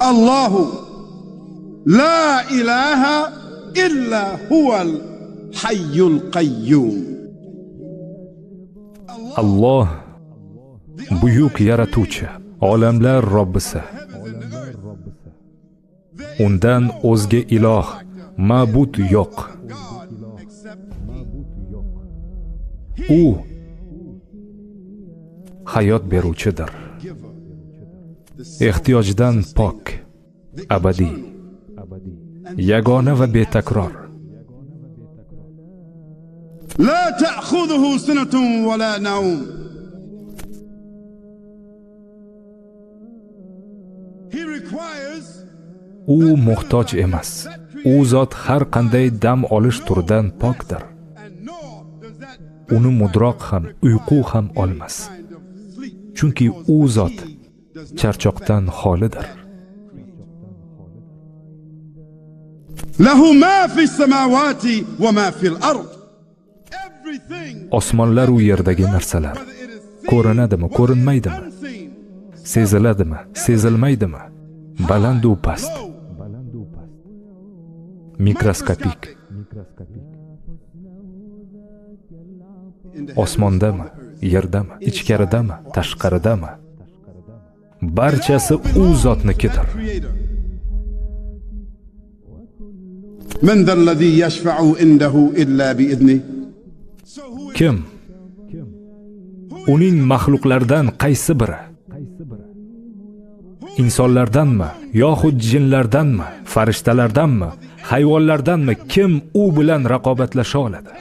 Allohu la ilaha illa huval hayyul qayyum. Alloh buyuk yaratuvchi, olamlar Robbisi. Undan o'zga iloh, ma'bud yo'q. U hayot beruvchidir. Ehtiyojdan pok, abadiy, yagona va betakror. La ta'khuduhu sinatun va la nawm. U muhtoj emas. U zot har qanday dam olish turidan pokdir. Uni mudroq ham, uyqu ham olmas. Chunki u zot charchoqdan xolidir. Lahu ma fis samawati va ma fil ard. Osmonlar u yerdagi narsalar ko'rinadimi, ko'rinmaydimi? Seziladimi, sezilmaydimi? Baland u past. Mikroskopik. Osmondami, yerdami, ichkaridami, tashqaridami? Barchasi u zotnikidir. Man zallazi yashfa'u indahu illa bi'izni. Kim? Uning maxluqlardan qaysi biri? Insonlardanmi, yoxud jinlardanmi, farishtalardanmi, hayvonlardanmi kim u bilan raqobatlasha oladi?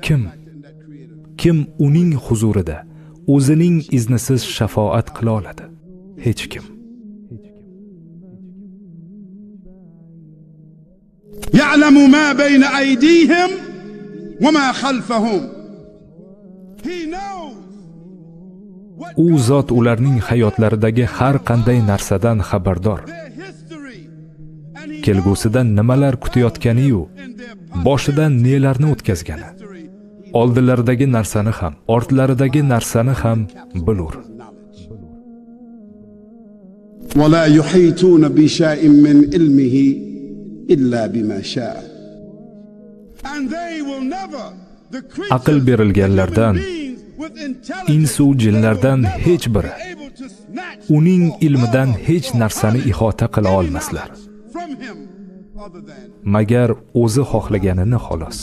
Kim? Kim uning huzurida o'zining iznisiz shafoat qila oladi? Hech kim. Ya'lamu ma bayna aydihim va ma khalfahum. U zot ularning hayotlaridagi har qanday narsadan xabardor. Kelgusida nimalar kutayotgani-yu, boshidan nelarni o'tkazgani, oldilaridagi narsani ham, ortlaridagi narsani ham bilur. Va la yuhituna bi shay'in min ilmihi illa bima sha'a. Aql berilganlardan, insu jinlardan hech biri uning ilmidan hech narsani ihota qila olmaslar. Magar o'zi xohlaganini xolos.